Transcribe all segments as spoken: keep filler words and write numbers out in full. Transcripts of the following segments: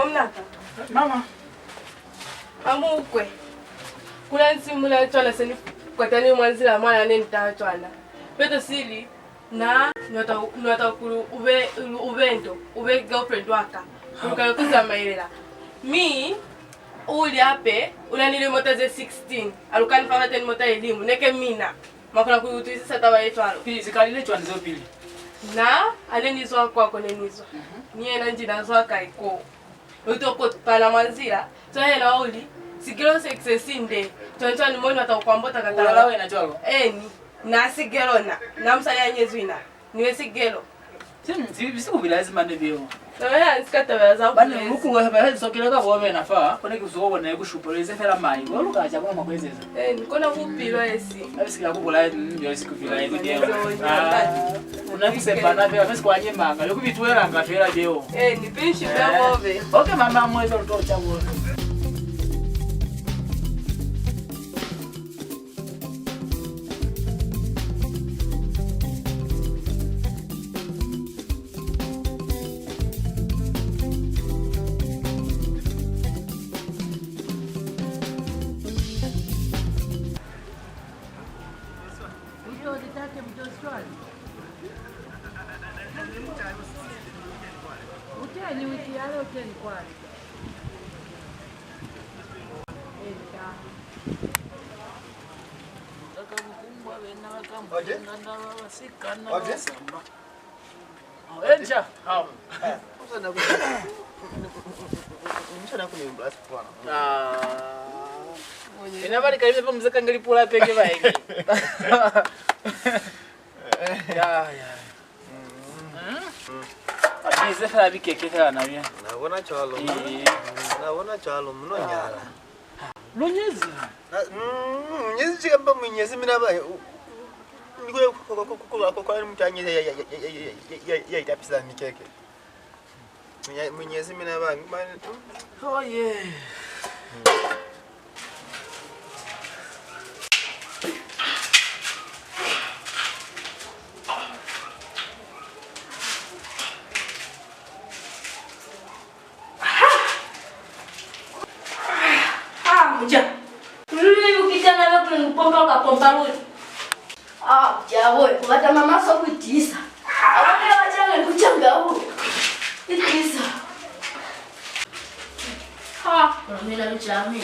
Mnaka. Mama. Amukwe. Kuna nsi muna cwana se ni kwatani mwa nzila mwana ne nta cwana. Peto sili na nwata, nwata kuli ube, ube nto, ube girlfriend waka. Lukana kuzamaelela. Mi uli ape una ni limota ze sixteen. Alukani fa bateni mota ilimu neke mina. Makona ku utwisisa taba ye cwalo. Pili zikalile cwani zeo pili? Na ane ni zwa kwa kone ni zwa. Ni yena njina zwa kai ko. Uto kopana mwa nzila. Cwa yena uli sigelo se kise sinde. Cwa cwa ni moni wata kwambota katala. Ulala wena cwalo? Eni. Na sigelo na. Na musali anyezwi na. Niwe sigelo. Sini nzi bisi ku bilaezi mane beo. Taba ya nsi ka taba ya za bane ku luku wa ba zo kile ka bo bena fa kone ki zo bona ku shupa le ze fela mai wa luka ja kwa makwezeza. Eh, ni kona ku pilwa esi. Abi sikila ku bulaya ni yo siku fila ye video. Ah, una ku sepana fela bisi kwa nyemanga yo ku bitwela nga fela beo. Eh, ni pinshi ba bobe. Okay mama, mwe zo to cha bo. Uteni wiki yale, uteni kwale. Odi? Odi? Enja. Hao. Musana ku, musana ku ni mbula sipwana. Ah. Ina bali kali pe mzeka ngali pula peke baengi. Ya, ya. Mm. Bize fela bikeke fela na bia. Na bona cwalo. Eh. Na bona cwalo, muno nyala. Lu nyezi? Na, mm, nyezi kamba mu nyezi mina ba. Ni kule ku, ku, ku, ku, ku, ku, ku, mutu a nyezi ya, ya, ya itapisa mikeke. Mu nyezi mina ba, mane. Oh, yeah. Ah, muja. Luli ukitana na kule pompa ka pompa luli. Ah, muja boy, kubata mama so kuitisa. Abona bachanga kuchanga u. Itisa. Ha, mina mchami.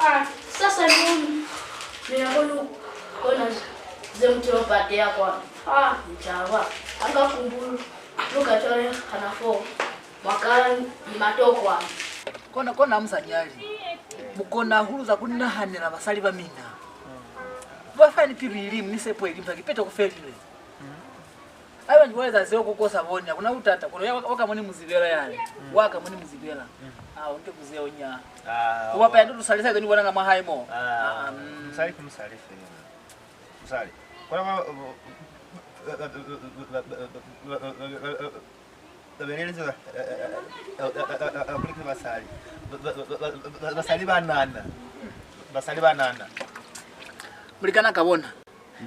Ah, sasa ni mina kulu kona ze mutilo pate ya kwa. Ah, mchava. Anga kumbulu. Luka chole kana fo. Mwakala ni matokwa. Kona, kona musanyali. Mukona hulu za ku nahanela basali ba mina. Ba fa ni pilu ilimu ni sepo ilimu za kipeto ku felile. Haiba ni kueza zeo ku kosa boni, hakuna butata, kono ya waka moni muzibela yale. Waka moni muzibela. Ah, unke kuzeo nya. Ah, kuba pa ya ndu tusalisa ito ni bona nga mwa hae mo. Ah, musali ku musali fela. Musali. Kona kwa, babelelezi ba, kuli ki basali. Basali ba nana. Basali ba nana. Mulikana ka bona.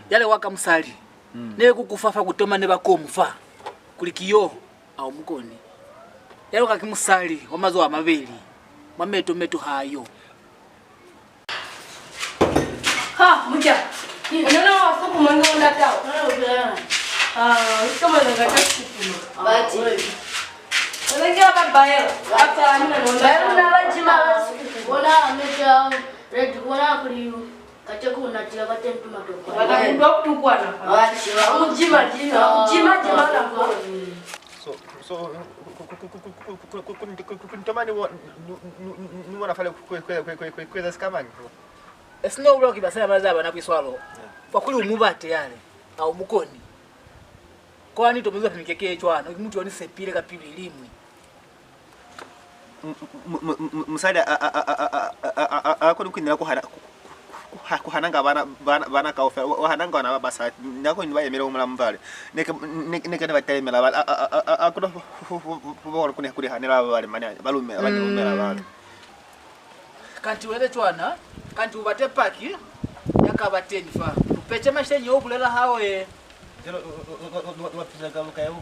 Yale wa ka musali. Ne ku kufa fa ku toma ne ba komu fa. Kuli ki yo, au mukoni. Yale wa ka ki musali wa mazoho a mabeli. Mwa meto meto ha yo. Ha, muja. Unana wa fuku mwange unatao. Ah, usoma na ngata fuku. Bati. Unange wa babayo. Hapa amina nona. Bayo na bajima. Bona ameja red bona kuli kate ku unatila kate ntuma toko. Wana kundwa kutukwana. Wachi. Mujima jima. Mujima jima na kwa. So, so, ku, ku, ku, ku, ni tomani wo, ni, ni, ni, ni bona fale ku, ku, ku, ku, ku, ku eza sikamañi? Esi no bulela ki basali ba zaba na kuiswalo. Yeah. Kwa kuli u mu bate yale, au mukoni. Kwa ni tomezwa pili keke cwana, ki mutu yo ni sepile ka pilu iliñwi. M-, m-, m-, m-, musali a, a, a koni ku inela ku hana, ku, ku, ku ha-, ku hananga bana, bana, bana kaufela. Wa, wa hananga bana ba basali. Na koni ba yemela ku mula mubale. Neke, ne, neke ne ba talimela bale. A, a, a, a, a kona ku, ku, ku, ku, ku, ku, ku ni hanela bale mane, ba lumela, ba ni lumela bale. Kanti wele cwana, kanti u bate paki ya ka ba teñi fa. U pece masheleñi o bulela hao ye. Jalo, u, u, u, u, u, u, u, u, u, u, u, u,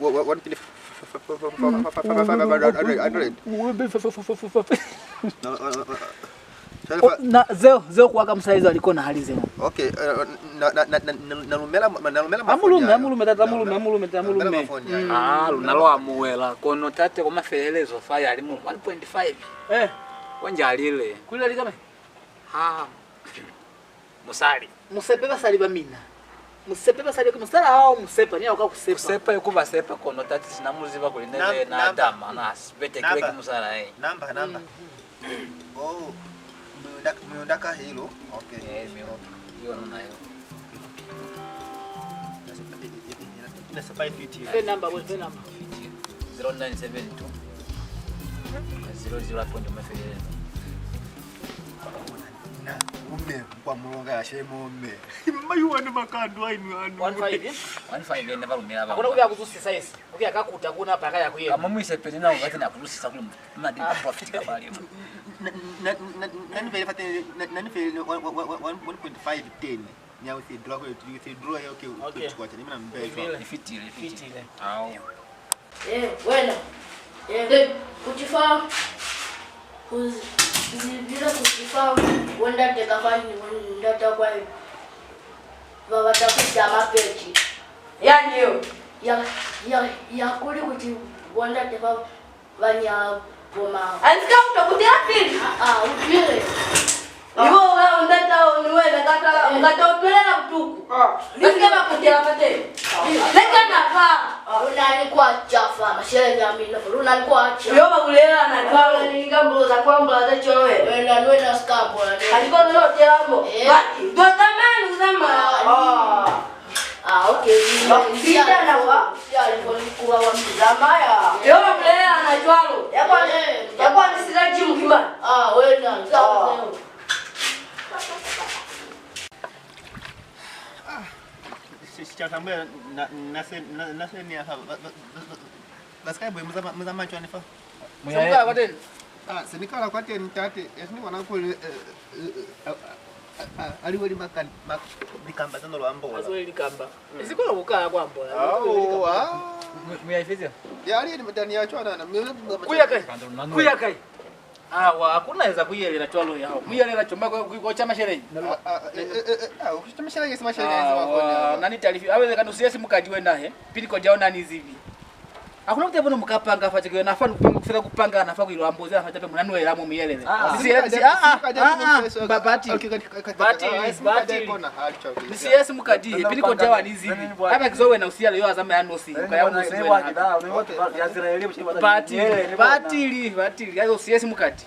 wa, wa, wa, one twenty-five hundred. No, no, no, no. Cwale fa- Na, zeo, zeo kwa ka musaizo ha li konahali zeo. Okay, eh, na, na, na, na, na, na lumela, na lumela mafoni ayo. A mu lume, a mu lume, tata, a mu lume, a mu lume, tata, a mu lume. Na lumela mafoni ayo. Ah, luna lwa amuhela, kono tate, kwa mafelelezo fa ya li mu one point five. Eh. Konji a lile. Ku lila lika mañi? Ha. Musali. Mu sepe basali ba mina. Mu sepe basali, musalaa hao mu sepa, ni yena u ka ku sepa. Ku sepa i ku ba sepa, kono tate, sina mu ziba kuli ne be na dama, na si betekilwe ki musalaa hae. Number, number. Oh, muyunda, muyunda ka hilo. Okay. Eh, mi-, yona nayo. Ina sepa ifiti. Phone number, boy, phone number. Zero nine seven two. Zero zero hapo ndio mafelelezo. Na, ume, kwa mulonga ya shemo ume. Mma yuwani makandu ainu anu. One five, eh? One five, eh, ne ba lumela ba. Hakuna kuya kuzwisisa esi. Kuya ka kuta kuna paka ya kuyema. Kama mu ise pili na u bati na kuzwisisa kuli mu na di profit ka bali. Na, na, na, na ni fele fate, na, na ni fele one, one, one, one point five ten. Ni ya withdraw kwe, withdraw ya, okay, okay. Ni mina mbe. Ifitile, ifitile. Fitile. Ao. Eh, wena. Eh, ku ci fa, ku zi-, zibile ku ci fa bo ndate ka fani, bo ndate kwa ba bata ku tama peji. Yani yo. Ya, ya, ya kuli kuti bo ndate ba, ba nya bo ma. A ni si ka utwa kuti ya pili. Ah, ah, utwile. Iwe u ba u ndata o ni wena kata, eh, u ka ta utwelela butuku. Ah. Ba si ke ba kutela fateni. Ah. Leka na fa. Ah, lu na ni kwaca fa, masheleñi a mina, lu na ni kwaca. Yo ba bulela na cwalo ni likambulo za ku ambola ze cwalo wena. Wena, ni wena u si ka ambola, ne. Ha ni koni no tela mo. Eh. Ba, do zamaya ni zamaya. Ah. Ah, okay. Ba ku fita na fa. Zamaya. Yo ba bulela na cwalo. Ya kwa, eh, ya kwa ni sila Jim Kimba. Ah, wena, u si ka ambola. Ah, si, si, cha tambula na, na se, na, na se ni ya fa, ba, ba, ba, ba, ba si ka bwe muza, muza macwani fa. Muya. Samuka bateni. Ah, se ni kala kwateni, tate, esi ni bona kuli, eh, eh, eh, a, a, a, a li weli makan-, mak-, likamba ze no lu ambola. Azwe likamba. Isi kono ku kala ku ambola. Au, ah. Mu, mu ya ifezya? Ya li ni mutani ya cwana na. Ku ya kai? Ku ya kai? Awa, ha ku na eza ku yelela cwalo yao. Mu yelela cwalo, ku, ku ca masheleñi. Ah, ah, eh, eh, eh, eh, ah, ku ca masheleñi, si masheleñi, si mwa kona. Awa, na ni talifi. Awe, kana u siye simukadi wena he. Pin code yao na ni zibi. Ha ku na kuteba no mu ka panga fa, ceke yona fa, ku fela ku panga na fa, ku ilo amboza fa, tape muna nwela mo mu yelele. Ah, ah, ah, ah, ah, batili, batili. Ni siye simukadi he, pin code yao ha ni zibi. Haiba ki zo wena u siyale yo a zamaya nosi, ka ya u nosi wena. Batili, batili, batili. Ayo siye simukadi.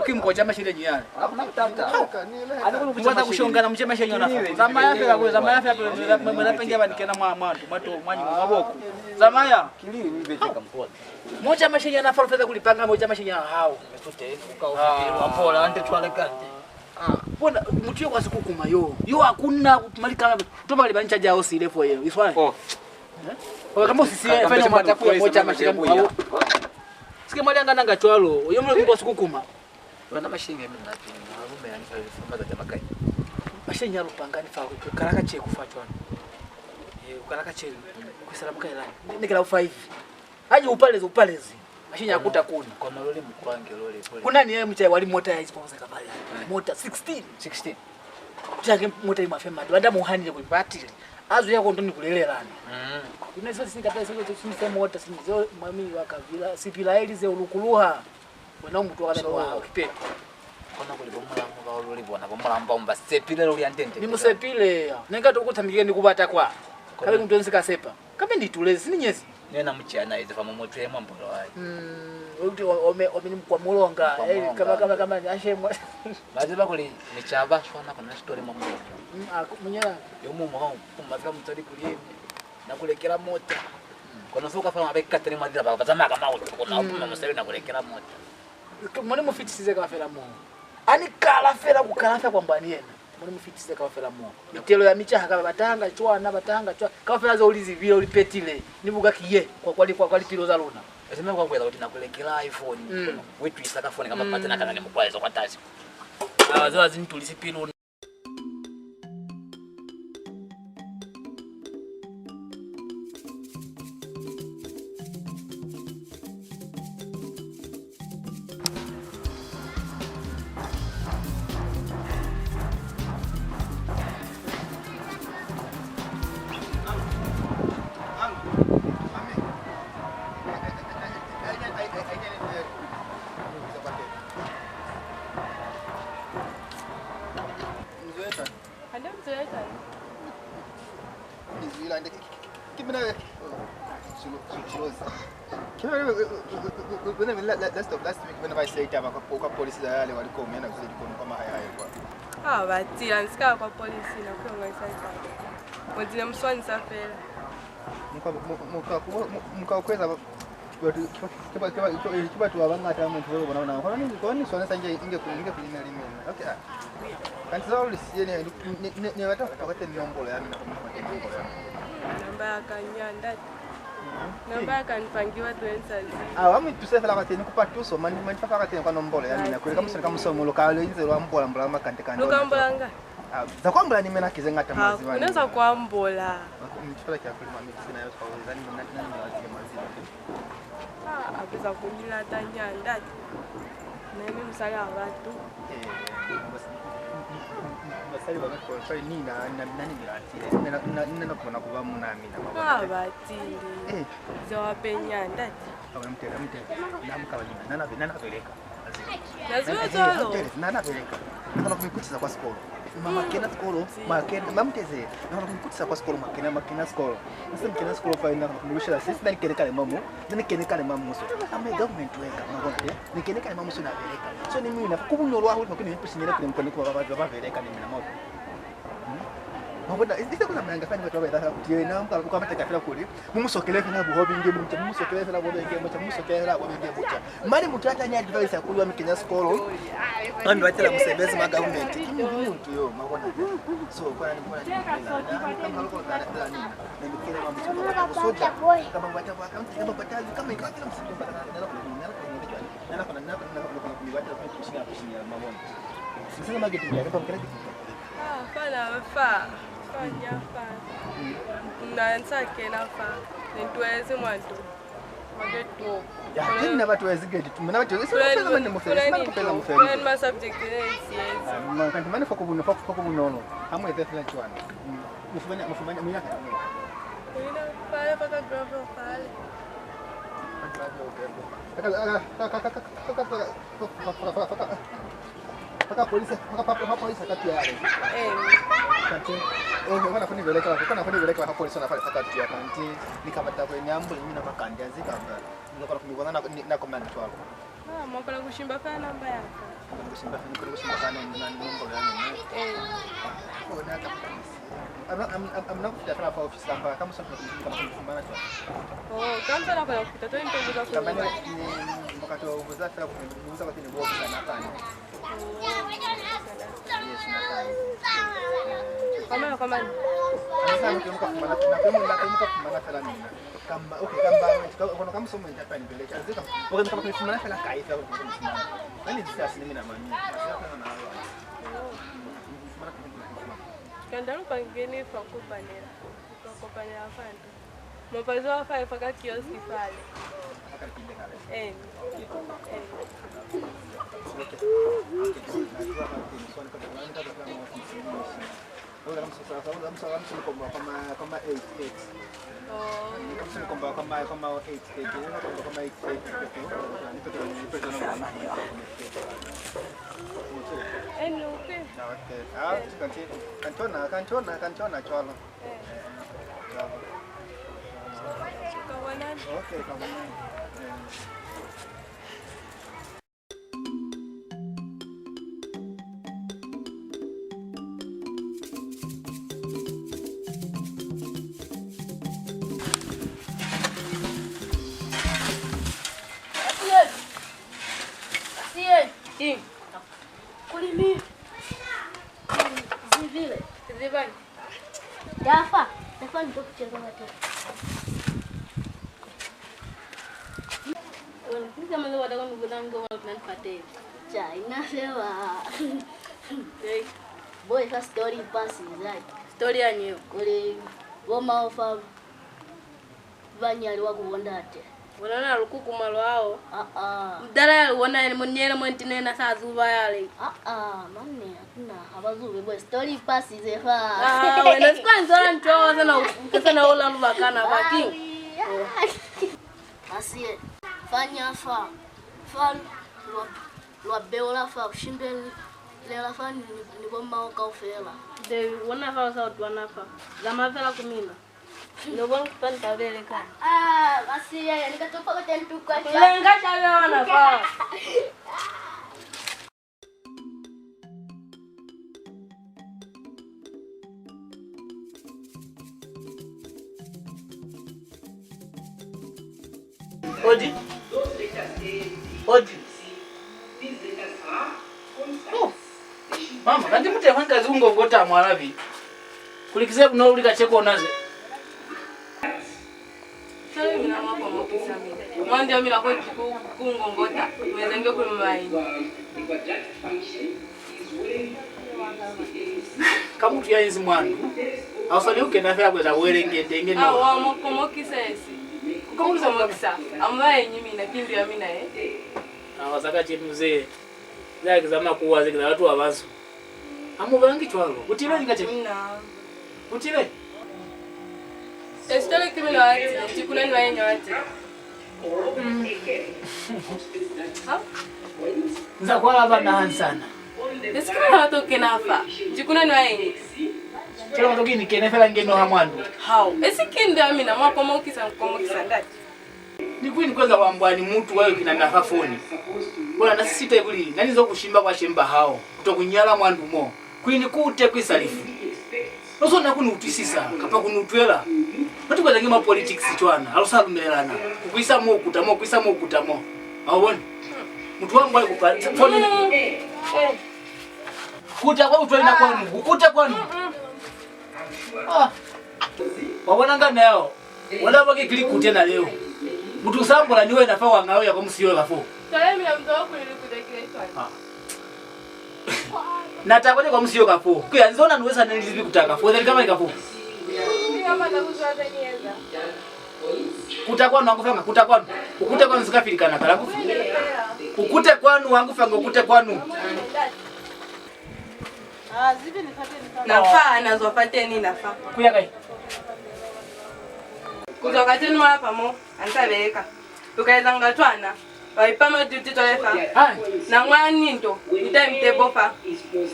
Ki mu ko ca masheleñi yale. Mu bata ku shongana, mu ce masheleñi ona fa. Zamaya fela kule, zamaya fela kule, mwe, mwe, mwe lapenge ba ni kena mwa, mwa ndu, mwa to, mwa nyuma, mwa boko. Zamaya. Mo ca masheleñi ana fa lu feza ku li panga, mo ca masheleñi a hao. Ah. Bona, mutu yo kwa sikukuma yo. Yo ha ku na malikama, to ba li ba nca jao sile fo yeo. Iswa. Oh. Eh? Oya kama u si siye, fa ni bata ku ya mo ca masheleñi a hao. Sike mwa lyangana nga cwalo, yo muñwi kwa sikukuma. Yona masheleñi a mina pili, na lumela ni fa, fa mazazi a makai? Masheleñi a lu panga ni fa, ku kala ka ceku fa cwana. Eh, ku kala ka ceku, ku isela buka ilani. Ne, ne kela five. Haji u palezi, u palezi. Masheleñi a kuta kuni. Kono luli mukwange luli kuli. Ku na ni ye mucai wa limota ya isponsa ka pale. Eh. Mota sixteen. Sixteen. Kucake mota imwa fema. Banda mu hanile kuli batili. Azo ya kondo ni kulelelana. Mm. Ina so sinkata so so so mota sinzo mami wa kavila. Sipila eli ze ulukuluha. Wena u mutu wa kabelo wa hao, kipeto. Kona kuli bo mulamu bao luli bona, bo mulamu bao mu ba sepile luli hande-nde. Ni mu sepile, ya. Ne nka toko tamike ni ku bata kwa. Kabe mutu nsi ka sepa. Kabe ni tulezi, ni nyezi. Ni yena mucana eze fa mu mutu ye mwa mbolo wae. Mm, uti o-, ome, ome ni mukwa mulonga, eh, kama, kama, kama, ni ashemwa. Ba ziba kuli ni caba swana kona story mwa mulonga. Mm, a, ku-, munyana. Yo mumu ha u, ku mafika mutsali kuli yemi. Na ku lekela mota. Kono fo ka fa mabe kateni mwa lila ba, ba zamaya ka mautu, kono ha u tuma musali na ku lekela mota. Mo ni mu fitisize kaufela mo. A ni kala fela ku kala fela kwamba ni yena. Mo ni mu fitisize kaufela mo. Mitelo ya micaha ka ba batanga cwana, batanga cwana. Kaufela zo u li zibile, u li petile. Ni buka ki ye, kwa, kwa, kwa, kwa lipilo za luna. Esi me kwa kueza kuti na ku lekela iPhone, mm, kono u itwisa ka foni ka mapatena kana ni mukwalezo kwa tasi. Ah, zo ha zi ni tulisi pilu. Hande mzwela cwani? Ni zwile hande, ki, ki, ki, ki mina, oh, Shilo-, Shilo-, Shilozi. Ki mina, eh, eh, eh, eh, eh, eh, la, la, last of last week, mina ba isa itaba kwa po-, kwa polisi za yale wa likomu yana kuze likomu kwa mahae hae kwa. Ah, batili, ha ni si ka ya kwa polisi, na ku yo ñoisa itaba. Mo zile muswanisa fela. Muka, mu-, muka, mu-, mu-, muka kueza ba-, batu, ki ba-, ki ba-, ki ba-, ki ba-, ki batu ba bañata mutu bo bona bona. Kono ni, kono ni swanisa inge, inge ku, inge ku ina li mina. Okay, ah. Kanti za uli siye ne, ne, ne, ne bata ku toka teni nombolo ya mina, ku toka teni nombolo ya mina. Namba ya ka nya ndate. Namba ya ka ni pangiwa twenty. Ah, wa mi tuse fela kwa teni, kupa tuso, mani, mani fa kwa teni kwa nombolo ya mina. Kuli kamuso ni kamuso mu lu ka lo inze lwa mbola mbola makande kande. Lu ka mbolanga? Ah, za kwambola ni mina ki ze ñata mwa ziba. Ku na za kwambola. Ni fela ki ya kuli mami ki sina yo kwa za ni mina, na ni mina wa ziba mwa ziba. Ah, a beza ku ni lata nya ndate. Na mi musali wa batu. Eh, bas-, basali ba batu kwa ni na, na, na ni mi latile. Na, na, na, na kona ku ba muna mina. Ah, batili. Eh. Za wa penya ndate. Awe mtele, mtele. Na mukaba ni na, na, na, na beleka. Na ziba cwalo. Na, na beleka. Na kona ku mi kutisa kwa sikolo. Mama kena sikolo, ma kena, ma muteze. Na kona ku mi kutisa kwa sikolo, ma kena, ma kena sikolo. Nse mi kena sikolo fa, na kona ku mi lushela, since na ni kene kale mwa mu, na ni kene kale mwa muso. I'm a government worker, mwa bona, eh? Ni kene kale mwa muso na beleka. So ni mina, ku bunolo hahulu, kuli ni mi pusinyele kuli ni kone ku ba, ba, ba, ba beleka ni mina, mwa bona. Hmm? Mwa bona, i-, ite ku zamayanga fani batu ba ba eza kuti yena, muka, muka bateka fela kuli, mu mu sokele fela buhobe inge muca, mu mu sokele fela buhobe inge muca, mu mu sokele fela buhobe inge muca. Mane mutu ya ta ni advise kuli wa mi kenya sikolo, wa mi batela musebezi mwa government. Ki mu-, mutu yo, mwa bona. So, kona ni, kona ni, na, na, na, na, na, na, na, na, mi kele mwa muso, kama ku soja, kama ku bata, kama ku bata, kama ku bata, kama ku bata, Nana kona, nana kona, nana kona ku mi batela ku mi pushinga, pushinga mabone. Sisana mageti ya kapa kela kiti. Ah, fana, fa. Fanya, fa. Na nsa kena fa. Nitwezi mwantu. Mageti wo. Ya, kini na batu ezigeti, mina batu ezigeti, sina kupela mane mufeli, sina kupela mufeli. Kule ni ma subject ne nsiezi. Ah, ma, kanti mane foko buno, foko, foko bunono. Amwe fela cwana. Mm. Mufumane, mufumane, muyaka. Kuina fale faka gravel fale. Faka polisi, faka, faka, faka polisi ka tuya yale. Eh. Kanti, eh, kona foni beleka, kona foni beleka faka polisi na faka tuya kanti, ni kamata kwe ni ambu ni na makandi azi kamba. Ni kona kumibona na, ni, na komani twalo. Ah, mwa kona ku shimba fa namba ya ka. Ni kona ku shimba, ni kona ku shimba fa na, na nomboro ya mina. Eh. Kona ka polisi. Amuna, am-, am-, amuna ku fita fela fa ofisi kamba, kamuso ni kona ku mi fumana cwalo. Oh, kambe na kona ku fita, to ni to buza ku. Kamba ni, ni, ni, mu ka to buza fela ku, ni buza kwa ni bo buza na fani. Oh. Yes, na fani. Kwa mani, kwa mani? Ni sa ni kona ku fumana, na kona, na kona ku fumana fela mina. Kamba, okay, kamba, ka, kono kamuso mu nta pani bele, cha, zika, okay, kamba ku fumana fela kai, fela ku fumana. Nani zisa sini mina mami. Zisa fela na alo. Fumana ku fumana. Kanda lu pangeni fa kopanela. Fa kopanela fa nto. Mupazi wa fa, fa ka kioski fale. Eh. Eh. Oh. Eni, okay. Ah, kantona, kantona, kantona cwalo. Eh. Cwalo. Ka bonana. Okay, ka bonana. Eh. Asiye! Asiye! King. Kuli mi. Zivile. Zivani. Tafa, tafa ni to kucheza watu. Wena, sisi amaze wata kunu kuna ngo wa kuna nipate. Cha, ina sewa. Hey. Boy, fa story pass izai. Story yani yo. Kuli, bo maofa ba nyaliwa ku bo ndate. Bona na lukuku mwa lwao. Ah, ah. Mudala ya lubona ni munyele mwe nti nena sa zuba yale. Ah, ah, mane, hakuna, ha ba zube bwe story pass ze fa. Ah, wena sikwanza nto sana ukesana ola lubakana baki. Ai, ai. Asiye, fanya fa, fa lwa, lwa beola fa, shimbelela fa ni, ni bo mao kaufela. De, wona fa sa utwana fa. Zama fela ku mina. No bon pan tabele ka. Ah, basi ya, ni ka topa ka tentu kwa. Lenga tabe ona fa. Odi. Odi. Oh. Mama, kanti muteha nkazi kungongota mwalabi. Kulikize kuno uli kacheko naze. Sale mina mwa kwa mokisa mina. Mwandi amina kwa ku-, kungongota, mwezenge kuli mwaini. Ka mutu ya inzi mwandu, ha u swaneli ku kena fela ku eza buelengete, inge no. Awa, mwa komokisa esi. Ku komokisa mwa. Komokisa. Amubaenyi mina, ki ndu ya mina, eh. Awa, za kacenu ze, za ki za makuwa, ze ki za batu ba bansu. Ha mu bangi cwalo. Ku tile inga cenu. Mina. Ku tile. Esi cwale ki mina wa tile, nji kuna ni baenyi wa tile. Mm. Ha? Nza kwala bana hansana. Esi ki mina wa to kena fa, nji kuna ni baenyi. Cwale wa to kini kene fela nge no ha mwandu. Hao. Esi ki ndu ya mina, mwa komokisa, komokisa ndati. Ni kwini kweza wambwani mutu wayo kina na fa foni? Bona na sisita kuli na nizo kushimba kwa shemba hao, kuto kunyala mwandu mo. Kwini kute kwisa lifu. No sona kuni utwisisa, kapa kuni utwela. No tukweza nge ma politics cwana, ha lu sa lumelelana. Kukwisa mo, kuta mo, kwisa mo, kuta mo. Ha u boni? Mutu wambwani kupa foni. Kuta kwa utwela na kwanu, kukuta kwanu. Ah. Wa bona ngana yao. Wena ba ke kili kute na leo. Mutu usambola ni wena fa wanga uya kwa musiyo ka fo. Tole mina mzo kuli likutekile cwani. Ah. Na ta kwa kwa musiyo ka fo. Kuya nzo na nuwesa ne lizibi kutaka fo. Then kama ka fo. Ni kama na kuzwa za nieza. Kuta kwanu wangu fanga, kuta kwanu. Ukute kwanu zika filikana kala kufi. Ukute kwanu wangu fanga, ukute kwanu. Na fa, na zwa fateni, na fa. Kuya kai? Kuzwa kateni wa lapa mo, ansa beleka. Tukaezanga cwana. Wa ipama duty to lefa. Hai. Na ngwani nto, ni time table fa.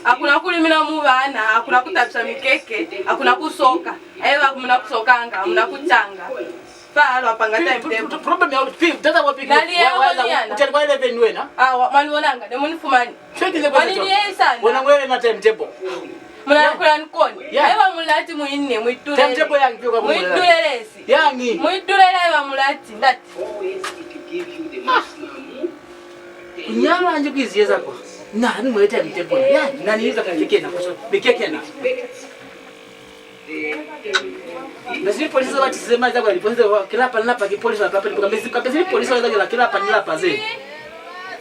Hakuna kulimina mu bana, hakuna kutabisa mikeke, hakuna kusoka. Aiba hakuna kusokanga, hakuna kucanga. Fa lwa panga time table. Problem ya pi, tata wa piki. Nali ya wa, wa, wa, yana. Utali kwa eleven wena. Ah, wa, mani wonanga, ne muni fumani. Cheki ze kwa. Wani ni yesa. Wona ngwele na time table. Muna kula nkoni. Yeah. Aiwa mulati muinne, muitulele. Time table yangi kwa mulati. Muitulele si. Yangi. Muitulele aiwa mulati, ndati. Ah. Kunyala nje kiziyeza kwa. Na ni mwele time table. Ya, na ni yiza kakekena kwa so. Bikekena. Besi polisi za bati sema za kwa polisi za kilapa na pa ki polisi za papa ni kwa besi ka besi polisi za kila kilapa ni lapa ze.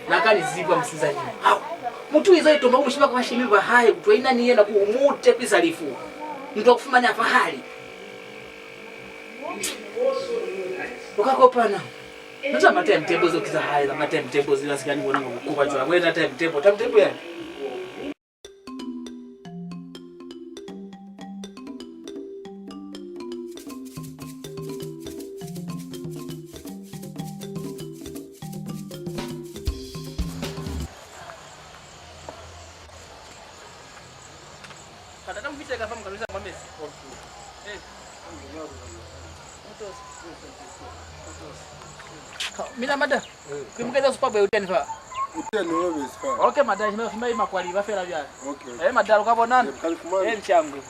Na kani zibwa msiza ni. Hao. Mutu izo itoma kumushima kwa shimi ba hae kutwa ina ni yena ku umute kwisa lifu. Ndo kufumana fa hali. Ukakopana. Nata ma time table zo kiza hae, ma time table zila sikani bona ngo kuba jwa. Wena time table, time table ya. Katata mufite ka fa mu ka nwisa kwa mezi. Okay. Eh. Mutozi. Mutozi. Mina mada. Eh. Ku mukeza Super Boy u ten fa. U ten always fa. Okay, mada, shima, shima i makwali ba fela bya. Okay. Eh, mada, lu ka bonana. Eh, ka li fumana. Eh, nshangwe.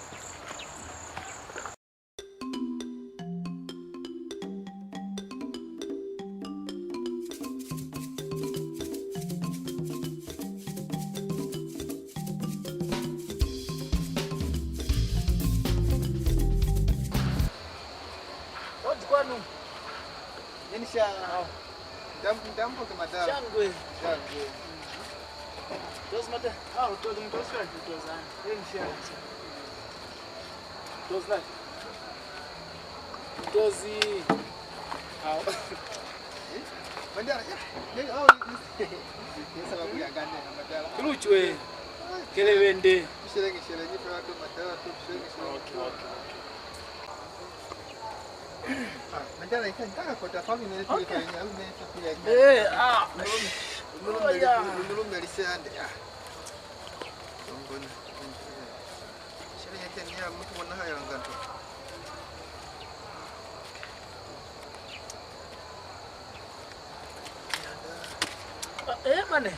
Odi kwanu. Nini sha? Ndam-, ndambuke madala. Shangwe. Shangwe. Tozi mata. Ah, utozi, mutozi. Utozi, ah. Nini sha? Mutozi nani? Mutozi. Hao. Eh? Mandala, ya. Ne, hao. Yesa ba kuya gane na mandala. Kiluchwe. Kelewende. Shelenge, shelenge, kwa ndo mandala, tu shelenge, shelenge. Okay, okay, okay. Ah, mandala, ika, ika kota fa mine tu kenya, au ne tu kuya. Eh, ah. Nulume, nulume, nulume, lise ande. Ah. Shelenge teni ya mutu mwana haya langa nto. Eh, mane.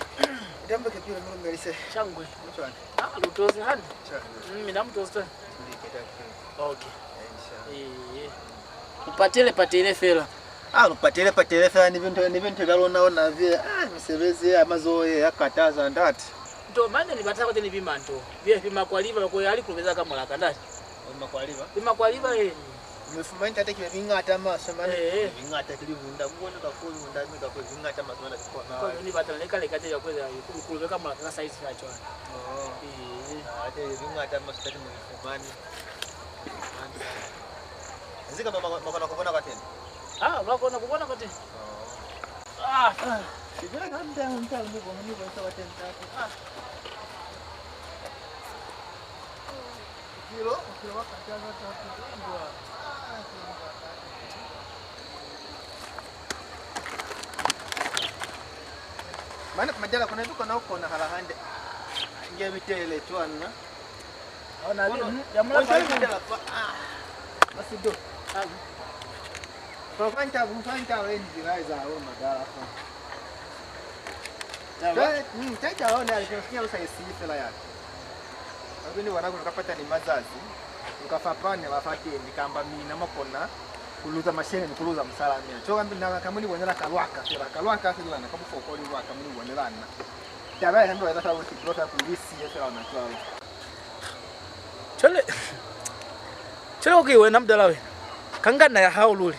Ndambe ke pila mulume lise. Shangwe. Mutwana. Ah, lutozi hande. Shangwe. Mm, mina mutozi twana. Tulike tatu. Okay. Eh, inshallah. Eh, eh. Upatele, patele fela. Ah, lu patele, patele fela ni bintu, ni bintu bya luna ona bye. Ah, misebezi ya mazoho ye ya kataza ndati. Nto mane ni bata kwate ni bima nto. Bye bima kwa liba kwa ya likulubeza ka mulaka ndati. Bima kwa liba? Bima kwa liba, eh. Mi fumani tate ki biñata maswe mane. Eh, eh. Biñata ki libunda. Ku bona ka ku libunda, mi ka ku biñata maswe mane ku kona. Kwa ni bata le ka le ka te ya kweza ku kulube ka mulaka ka size ya cwana. Oh. Eh. Ah, ate biñata maswe tate mu fumani. Nzi kama ma, ma kona ku bona kwateni? Ah, lwa kona ku bona kwateni. Oh. Ah. Sibila ka nda, nda, ni bona, ni bona kwateni tate. Ah. Kilo, kilo wa kata na tate. Ah, kilo wa kata. Mane, majala kuna tu kona kona hala hande. Nge bitele tu anna. Ona le, ya mula pa. Asido. Kwa kwanta, kwa kwanta we ni zilai za ho madala fa. Tata, mm, tata ona ali kwa sinya usa isi fela ya. Babi ni wana kuna kapata ni mazazi. Ukafapane ba fa tendi kamba mina makona kuluza masheleñi, kuluza musala mina. Cho kambi na kamuni bonela kalwaka fela, kalwaka fela na kabufokoli lwaka muni bonela na. Taba ya kambi wa tata wo si bloka kulisi fela na twalo. Cwale, cwale, okay, wena mudala wena, ka ngana ya hao luli,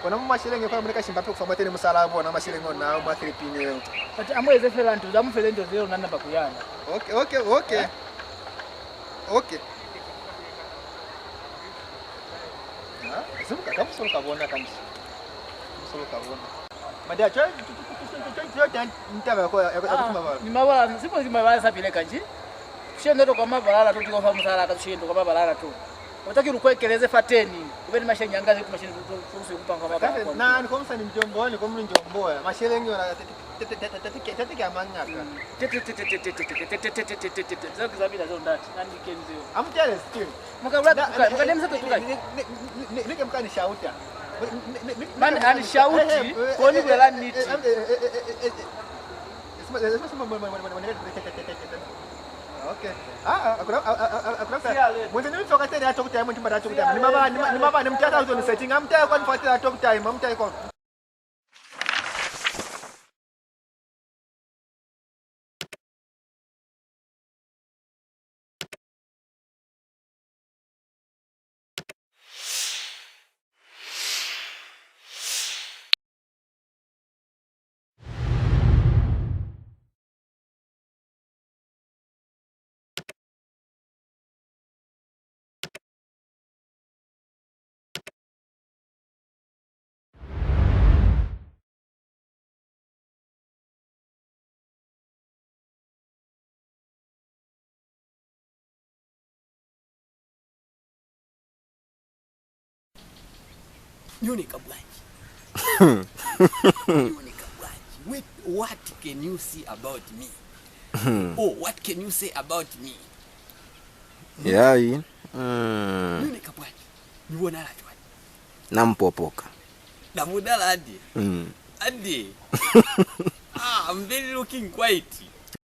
Kona mu masheleñi kona mu ni ka shimba pe ku fa mwateni musalaa bona masheleñi ona mwa Filipino yeo. Ati amueze fela nto, amufele nto zeo na namba kuyana. Okay, okay, okay. Eh? Okay. Ha? Zibuka ka musolo ka bona ka musolo. Musolo ka bona. Madia, cho, cho, cho, cho, cho, cho, cho, ntaba ya ko, ya, ya, ya, ah, mabala. Ni mabala, sipo ni mabala sa pile kanji. Tushendo to kwa mabala to, tiko fa musala ka tushendo kwa mabala to. Utaki lukwekeleze fateni. Kube ni mashanyanga zetu mashanyanga to, to, to, kupanga kwa. Kafe, kwa. Na, ni komsa ni njombo, ni komsa ni njombo. Masheleñi ona, te, te, te, ke, te, te, ke amangata. Mm. Te, te, te. Zeo kizabila zeo ndati, nandi kenzi yo. Amutele still. Muka ula tuka, muka demisa tuka. Nike muka ni shauta. Mani ani shauti, koni kulela niti. Okay. Ah, ah, akuna, akuna. Mwenze ni mfokatele ya talk time, mtimba ya talk time. Ni maba, ni maba, ni mtata uzo ni setting. Amtele kwa mfokatele ya talk time, amtele kwa. Nyoni Kabwanji. Nyoni Kabwanji. Wait, what can you see about me? Oh, what can you say about me? Yai. Mm. Nyoni Kabwanji. Ni bona la cwani? Na mpopoka. Na bona la ade. Mm. Ade. Ah, I'm very looking quiet.